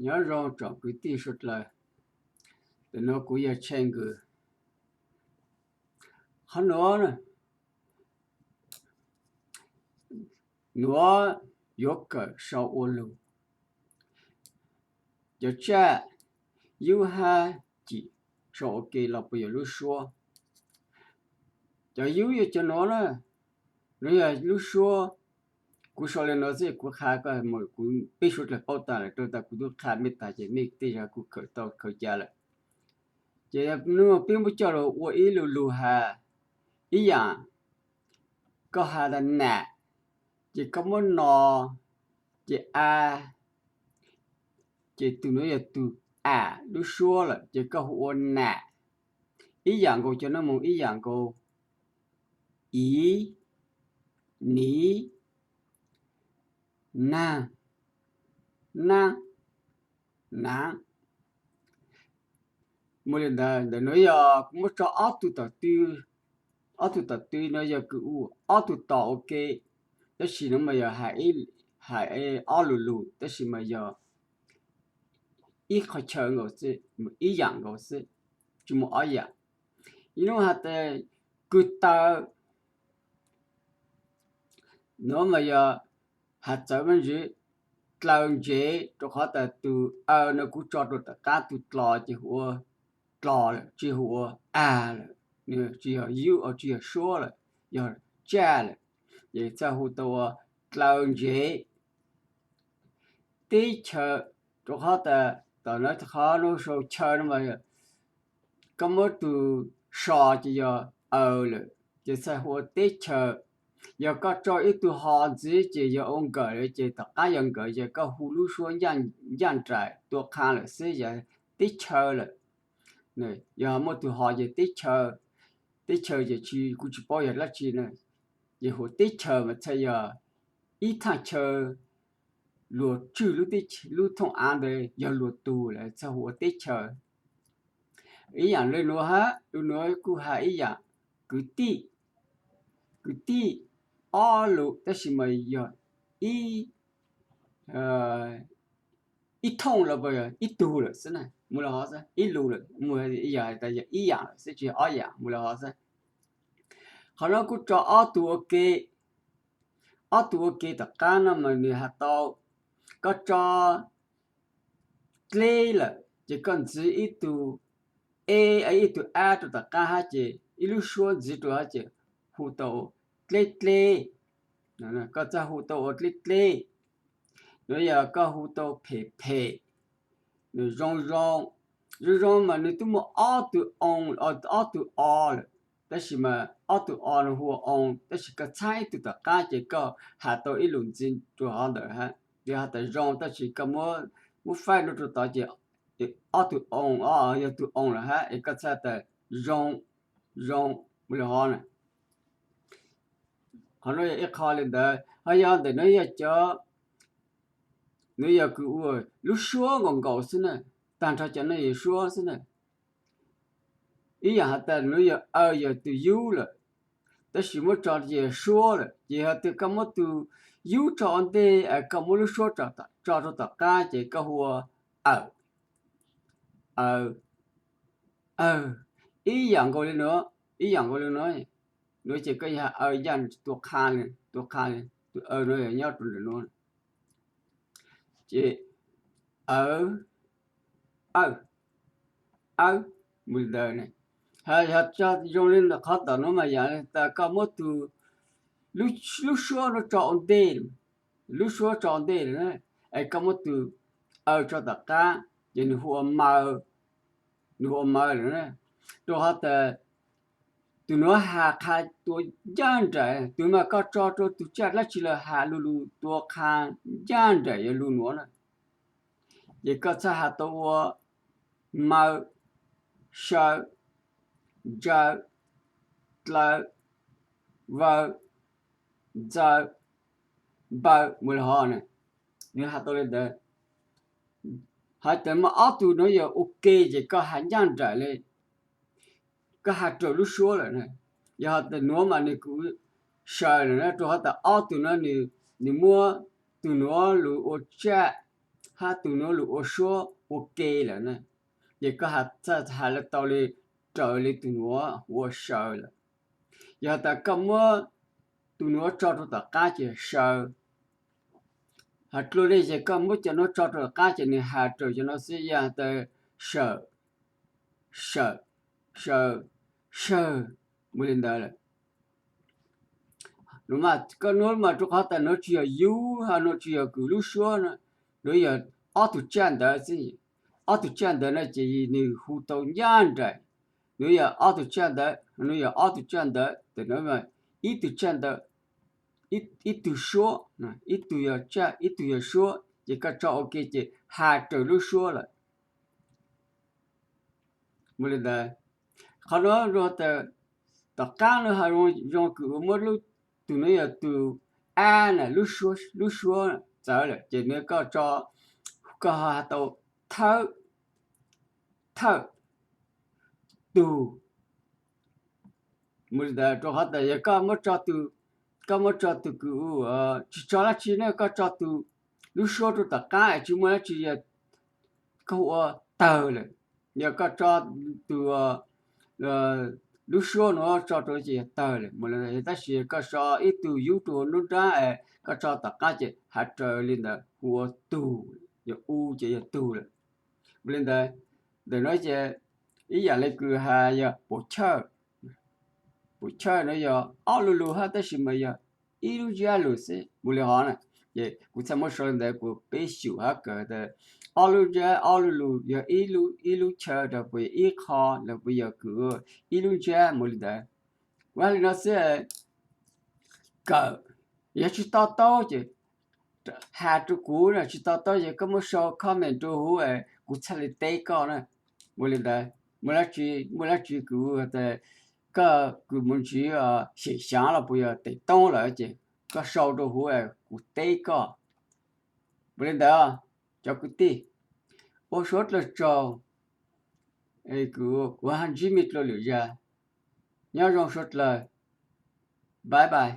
Nyob zoo tsoom kwv tij suav dlawg, ntawm nuav kuv yog Tsheej Nkws. Qhov nuav, nuav yuav kawm sau ua lug. Cov tsaj yub hab cim sau ua ke los puas yog lub suab? Cov yub yog cov nuav na, nuav yog lub suab. Kuv sau le nuav xwb kuv qha koj, kuv peb suav dlawg paub taag lawm, rua tas kuv tub qha mej taag ces mej tej zag kuj kawm tau kawm ca lawm. Ces nuav peb muab coj lug ua ib lu lug has, ib yaam, koj has tas nam, ces koj muab no, ces a, ces tug nuav yog tug am lub suab lawm ces koj hu ua nam. Ib yaam nkaus, cov nuav moog ib yaam nkaus, iv, niv, naag, naab, naav. Muaj li ntawd, ntawm nuav yog kuv muab tso ob tug tom tw, ob tug tom tw nuav yog kws ua ob tug tom ua ke, tab sis nuav mas yog has ob lu lug tab sis mas yog ib qhov chaw nkaus xwb, ib yaam nkaus xwb, tsi muaj ob yaam. Ib nub has tas kws taw, nuav mas yog has txawv me ntsis, dlaws ntsev, rua qhov tas tug aw nuav kuv tso rua tom qaab, tug dlo ces hu ua dlo lawm, tsi hu ua a lawm, tsi yog yub, tsi yog suab lawm, yog tsaj lawm, ces txhaj hu tau ua dlaws ntsev. Teb chaws, rua qhov tas tom nuav qhov nuav sau chaw nuav mas koj muab tug so ces yog aw lawm ces txhaj hu ua teb chaws. Yog koj tso ib tug ho ntxiv ces yog ua nkawm lawm ces tom qaab yog nkawm, yog koj hu lub suab ncaj nraim tua qha lawm xwb yog teb chaws lawm. Yog muaj tug ho ces teb chaws, teb chaws ces kuv tsi paub yog dlaab tsi na, ces hu teb chaws mas txhaj yog ib thaaj chaw luag tswj lub thooj av ntawd yog luag tug lawm txhaj hu ua teb chaws. Ib yaam le nuav hab, le nuav kuj has ib yaam, kwv tij, kwv tij, ob lus tab sis mas yog ib, ib thooj los puas yog ib tug lawm xwb na, muaj li hov xwb, ib lus lawm, yog ib yaam lawm xwb tsi yog ob yaam, muaj li hov xwb. Qhov nuav kuj tso ob tug ua ke, ob tug ua ke tom qaab no mas nwg has tau, koj tso dleb lawm ces koj ntxiv ib tug e, ib tug ab rua tom qaab hab ces ib lub suab ntxiv rua hab ces hu tau dleb dleb. Koj txhaj hu tau ua dleb dleb. Nuav yog koj hu tau phem phem, nwg zoo zoo. Zoo zoo mas nwg tub muaj ob tug o, ob tug o lawm, tab sis mas ob tug o nwg hu ua o, tab sis koj txhab ib tug tom qaab ces koj has tau ib lus ntxiv rua hov ntawm hab. Yog has tas zoo tab sis koj muab faib nuav rua tod ces ob tug o, yog tug o lawm hab es koj txhaj tas zoo, zoo, muaj li hov na. Qhov nuav yog ib qho li ntawd, ho yog ntawm nuav yog cov, nuav yog kws ua lub suab nkaus nkaus xwb na, tag nrho cov nuav yog suab xwb na. Ib yaam has tas nuav yog aw yog tug yub lawm, tab sis muab tso ces suab lawm, ces yog tias koj muab tug yub tso ua ntej es koj muab lub suab tso rau tom qaab ces koj hu ua awm, awm, awg. Ib yaam nkaus li nuav, ib yaam nkaus li nuav, nuav ces koj yog aw ncaj tua qha, tua qha li, tus aw nuav yog nyob rua ntawm nuav. Ces awg, awg, awg, mus li ntawd. Yog zoo li qhov tom nuav mas yog tas koj muab tug, lub suab nuav tso ua ntej, lub suab tso ua ntej lawm na, es koj muab tug aw tso tom qaab ces nwg hu ua maw, nwg hu ua maw lawm na. Rua qhov tas tug nuav has qha tua ncaj nraim, tug mas koj tso rua tug tsaj dlaab tsi los has lu lug tua qha ncaj nraim yog lu nuav na. Ces koj txhaj has tau ua maw, saw, ntsaw, dlaw, vaw, ntxaw, npaw, mus li hov na. Nwg has tau li ntawd. Hais tas muaj ob tug nuav yog ua ke ces koj has ncaj nraim li, koj has raws lub suab lawm na. Yog tas nuav mas nwg kuj saw lawm na, rua qhov tas ob tug nuav nwg muab tug nuav lug ua tsaj, hab tus nuav lug ua suab ua ke lawm na, ces koj txhaj has le tau le raws le tus nuav ua saw lawm. Yog tas koj muab tus nuav tso rua tom qaab ces saw, hab dlua le ces koj muab cov nuav tso rua tom qaab ces nwg has raws cov nuav xwb, yog tas saw, saw, saw, saw, mus le ntawd lawm. Koj nuav mas rua qhov tas nuav tsi yog yub, hab nuav tsi yog kws lub suab na, nuav yog ob tug tsaj ntawv xwb. Ob tug tsaj ntawv na ces nwg hu tau nyaj nraim. Nuav yog ob tug tsaj ntawv, nuav yog ob tug tsaj ntawv, ib tug tsaj ntawv, ib tug suab, ib tug yog tsaj ib tug yog suab, ces koj tso ua ke ces has raws lub suab lawm. Mus le ntawd, qhov nuav lug tas tom qaab nuav has zoo kws ua muab lub, tug nuav yog tug a na, lub suab txawv lawm ces nwg koj tso, koj has tau thawj, thawj, tug. Mus le ntawd rua qhov tas yog koj muab tso tug, koj muab tso tug kws u, tsi tso dlaab tsi ne, koj tso tug lub suab rua tom qaab es tsi muaj dlaab tsi, yog koj hu ua tawg lawm. Yog koj tso tug lub suab nuav tso rua ces yog tawg lawm. Mus le ntawd, tab sis koj so ib tug yub rua nruab nraab es koj tso tom qaab ces has raws le ntawd hu ua tug, yog u ces yog tug lawm. Mus le ntawd, ntawm nuav ces ib yam le kws has yog puam chawj. Puam chawj nuav yog ob lu lug hab tab sis mas yog ib lub ntsiab lug xwb. Mus le hov na, ces kuv txhaj muab sau le ntawd kuas peb xyum hab kawm tas ob lub ntsiab ob lu lug yog ib lub, ib lub chaw los puas yog ib qho los puas yog kws ib lub ntsiab mus le ntawd. Kuv has le nuav xwb, kawm, yog tsi to taub ces has rua kuv na, tsi to taub ces koj muab sau comment rua huv es kuv txhaj le teb koj na. Mus le ntawd, muaj dlaab tsi, muaj dlaab tsi kws tas koj kws mus ntsib xyem xyaav los puas yog tem toob lawm ces koj sau rua huv es kuv teb koj. Mus le ntawd, cov kwv tij, ua suav dlawg tsaug, kuv ntsib me dlua lwm zag, nyob zoo suav dlawg, bye bye.